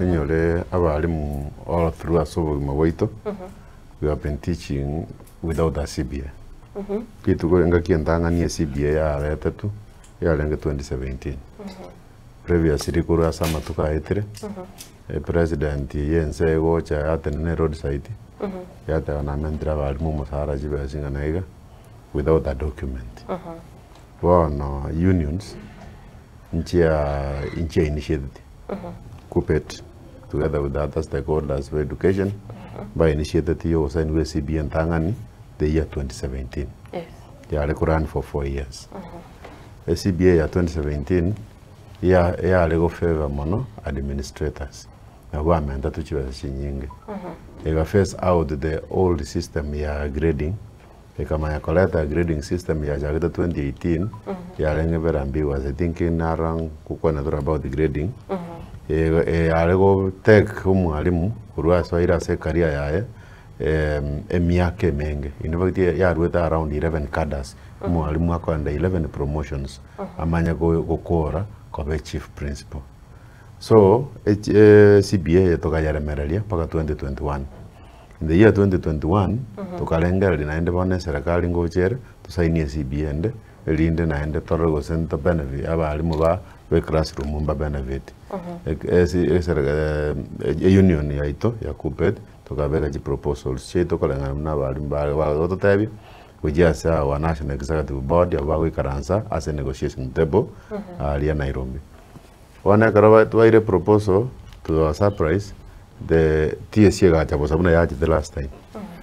Enyore abalimu all through ase obogima bwaito, we have been teaching without a CBA. Rituko engaki entang'ani e CBA yaretetwe, yarenge 2017. Previously korwa ase amatuko aetire, epresident ya ense egocha yatenena eroadside, yateba namentire abalimu omosara chibesa ing'ana iga, without a document. Bono unions, nchia inchia initiated KUPPET together with the other stakeholders ba education ba initiated ya ogosaini bwa CBA entang'ani the year 2017 Yes. yare ko run for 4 years. E-CBA ya 2017 ya yare go favour mono administrators nabwo bamentetwe chibesa chinyinge. Ega phase out the old system ya grading Ekamanya koreta grading system yachagete 2018 yarenge very ambiguous I think nara ngokwana tore about grading yare go take omwalimu korwa ase aire ase ecareer yaye emiaka emenge in fact yaruete around 11 cadres omwalimu akoenda 11 promotions amanye gokora koba echief principal. So CBA eye tokayeremereria mpaka 2021. In the year 2021, tokarengereria naende bono eserekari ngocha ere, tosainie CBA ende, erinde naende torore gose nto benefit abalimu ba be classroom mba benefit. Ek- esi esereka eunion yaito ya KUPPET, tokabeka chiproposals chiaito koreng'ana buna abalimu bare bagototebia, gochia ase our national executive board abwo bagoikaransa ase negotiation table aria Nairobi. Bono ekero ba twaire proposal to our surprise, the TSC egacha bosa buna yachete last time.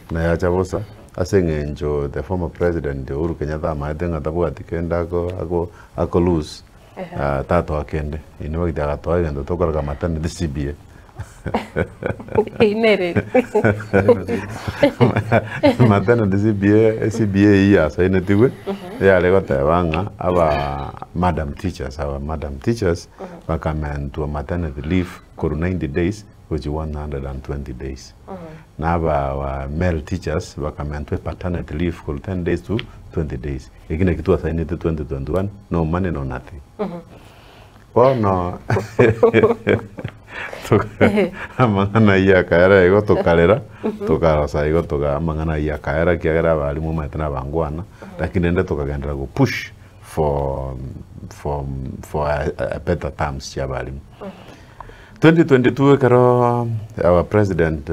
Buna yacha bosa, ase eng'encho the former president Uhuru Kenyatta amaete ng'a tabwati kende ako ako ako lose, tatoa kende. In fact agatoa egento tokoroka maternity CBA. Eyio nereri. Maternity CBA, CBA eyio yasainetigwe, yare goteba ng'a aba madam teachers, our madam teachers, bakamentwa maternity leave korwa 90 days gochia 120 days. Na aba our male teachers bakamentwa paternity leave korwa 10 days to 20 days. Eki naki twasainete 2021, no money no nothing. Bono amang'ana ayio akaera igo tokarera, tokarosa igo toka amang'ana ayio akaera ekiagera abalimu omanyete na abangwana, lakini rende tokagenderera go push for for for a better terms chia abalimu. 2022 ekero our president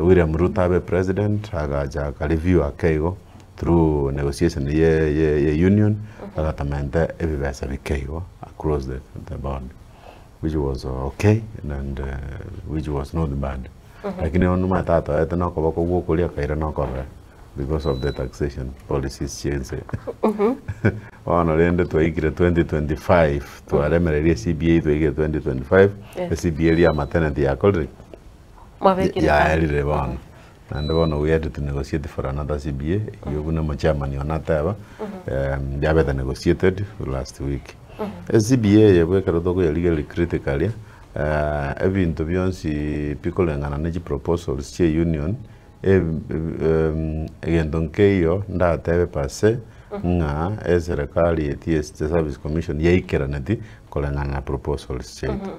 William Ruto abe president, agacha aka review ake igo. Through negotiation ye ye ye union agatamenta ebibesa bike igo across the the board which was okay and which was not bad lakini bono omanyete tatoete na okoboko gwa okoria akaira na okorora because of the taxation policies chia ense bono rende twaikire 2025 twaremereria CBA twaikire 2025 Yes. eCBA eria ya maternity yakorire ki? Mwabekire kando. Yaerire bono. Naende bono we had to negotiate for another CBA, eyio buna omochairman one ateba, yabete negotiated last week. ECBA eye bo ekero tokoyerigereria critically, ebinto bionsi bikoreng'ana ne chiproposals chia union, egento nkeiyo ndatebe per se, ng'a eserekari eye TSC Service Commission yaikeraneti koreng'ana na proposals chiaito.